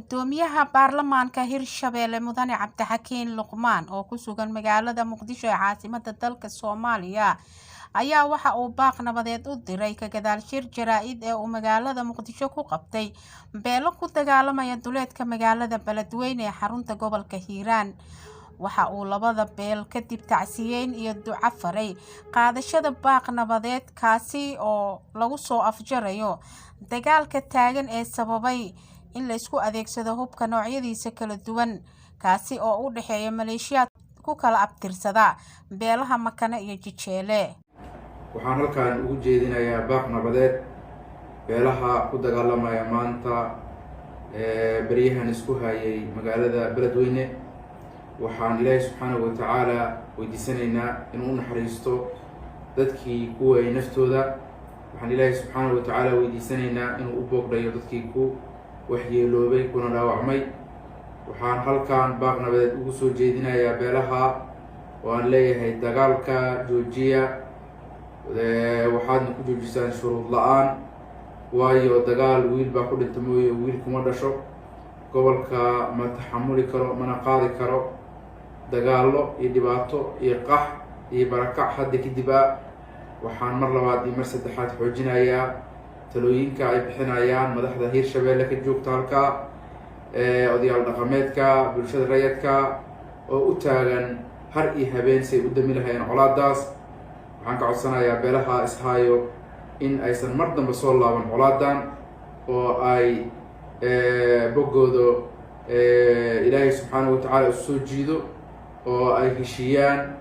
Gudoomiyaha baarlamaanka Hirshabelle Mudane Cabdixakiin Luqmaan oo ku sugan magaalada Muqdisho ee caasimadda dalka Soomaaliya ayaa waxa uu baaq nabadeed u diray ka gadaal shir jaraa'id ee uu magaalada Muqdisho ku qabtay beelo ku dagaalamaya duleedka magaalada Beledweyne ee xarunta gobolka Hiiraan. Waxa uu labada beel kadib tacsiyeyn iyo duco faray qaadashada baaq nabadeed kaasi oo lagu soo afjarayo dagaalka taagan ee sababay in la isku adeegsado hubka noocyadiisa kala duwan, kaasi oo u dhexeeya maleeshiyaad ku kala abtirsada beelaha Makane iyo Jijeele. Waxaan halkan ugu jeedinayaa baaq nabadeed beelaha ku dagaalamaya maanta beryahan isku hayay magaalada Beledweyne. Waxaan Ilaahay subxaanahu watacaala weydiisanaynaa inuu u naxariisto dadkii ku waayay naftooda. Waxaan Ilaahay subxaanahu watacaala weydiisanaynaa inuu u boogdhayo dadkii ku waxyeeloobay kuna dhaawacmay. Waxaan halkan baaq nabadeed ugu soo jeedinayaa beelaha oo aan leeyahay: dagaalka joojiya, waxaadna ku joojisaan shuruud la-aan, waayo dagaal wiil baa ku dhinta mooye wiil kuma dhasho. Gobolka ma taxamuli karo mana qaadi karo dagaallo iyo dhibaato iyo qax iyo barakac hadda kadib ah. Waxaan mar labaad iyo mar saddexaad xoojinayaa talooyinka ay bixinayaan madaxda Hiirshabeelle ka joogta halkaa, odayaal dhaqameedka, bulshada rayadka oo u taagan har iyo habeen si ay u dami lahayeen colaadaas. Waxaan ka codsanayaa beelaha ishaayo in aysan mar dambe soo laaban colaadan oo ay boggooda Ilaahay subxaanahu watacaala isu soo jiido oo ay heshiiyaan,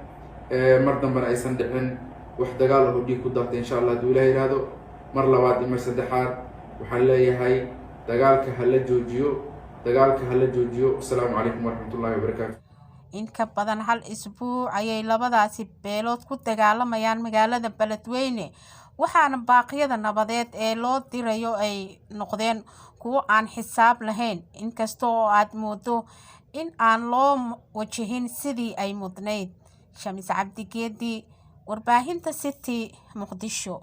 mar dambena aysan dhicin wax dagaal aho dhiig ku daatay, insha Allah hadduu Ilahay yidhaahdo. Mar labaad iyo mar saddexaad waxaan leeyahay: dagaalka ha la joojiyo, dagaalka ha la joojiyo. Asalaamu calaykum waraxmat ullahi wabarakaatu. In ka badan hal isbuuc ayay labadaasi beelood ku dagaalamayaan magaalada Beledweyne, waxaana baaqyada nabadeed ee loo dirayo ay noqdeen kuwo aan xisaab lahayn, inkasta oo aad moodo in aan loo wajihin sidii ay mudnayd. Shamis Cabdigeedi, warbaahinta City, Muqdisho.